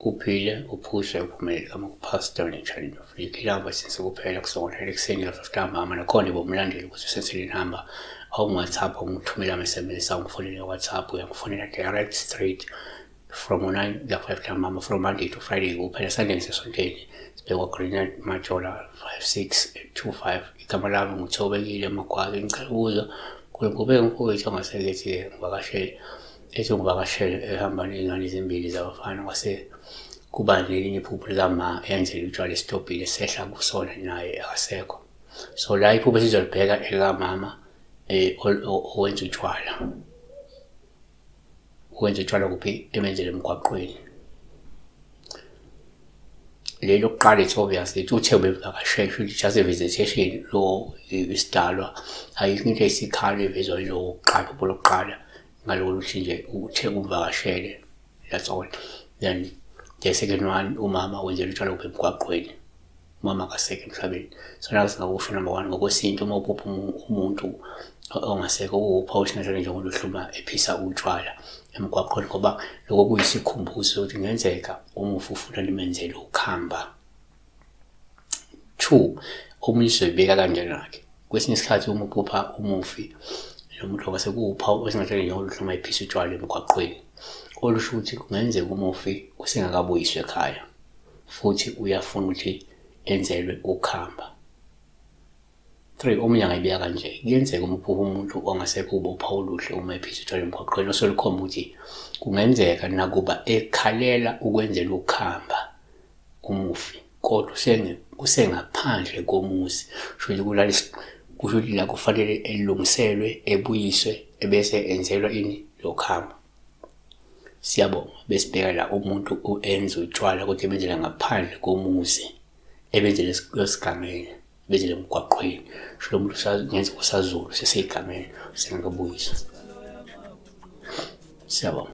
Uphile, uphuse, uphumelele kama kuPastor Challenge of Week. Ilamba sense kuphela kusukela ekuseni ka-5 ntambama nakhona ibomlandeli ukuze usenzele inamba awungu-WhatsApp awungithumela ama-SMS awungifonele WhatsApp uyangifonela direct straight from 9 kuya 5 ntambama from Monday to Friday kuphela. Sunday ngisesontweni sibhekwa Greenland Majola 5625. Igama lami nguThobekile Magwaza. Ngicela ukuzwa kulo mfowethu ongasekethi-ke ngivakashele ethi ungivakashele ehamba ney'ngane ezimbili zabafana kwase kuba nelinye iphupho likama enzela utshwala esitobhile sehla kusona naye akasekho. So la iphupho esizolibheka elikamama owenza utshwala, wenza utshwala kuphi? Emenzele emgwaqweni. Leli lokuqala it's obvious ukuthi uthe ubevakashela shuthi just a visitation lo isidalwa ayikho into eyisikhalo evezwa yilowo wokuqala iphupho lokuqala ngaloko ukuthi nje uthe umvakashele, that's all. Then the second one, umama wenzela utshwala kuphi? Emgwaqweni. Umama akasekho emhlabeni. So naku singakusho, number one, ngokwesintu uma uphupha umuntu ongasekho kuwuphawu esingathanda njengomuntu ohluma ephisa utshwala emgwaqweni, ngoba lokho kuyisikhumbuzo ukuthi kungenzeka umufi ufuna nimenzele ukuhamba. Two, omunye uzoyibeka kanjena-ke, kwesinye isikhathi uma uphupha umufi lo muntu kwase kuwuphawu esingathanda njengomuntu ohluma ephisa utshwala emgwaqweni, olusho ukuthi kungenzeka umufi usengakabuyiswa ekhaya futhi uyafuna ukuthi enzelwe ukuhamba. Three, omunye angayibeka kanje, kuyenzeka uma uphupha umuntu ongasekho ube uphawu oluhle uma ephisa utshwala emgwaqweni osolukhomba ukuthi kungenzeka nakuba ekhalela ukwenzela ukuhamba umufi kodwa usengaphandle komuzi, kusho ukuthi kulala kusho ukuthi la kufanele elungiselwe ebuyiswe ebese enzelwa ini lokuhamba. Siyabonga. Besibheka la umuntu enza utshwala kodwa ebenzela ngaphandle komuzi, ebenzela esigangeni, ebenzela emgwaqweni, sho lo muntu ngenzeka usazulu seseyigangeni usengakabuyiswa. Siyabonga.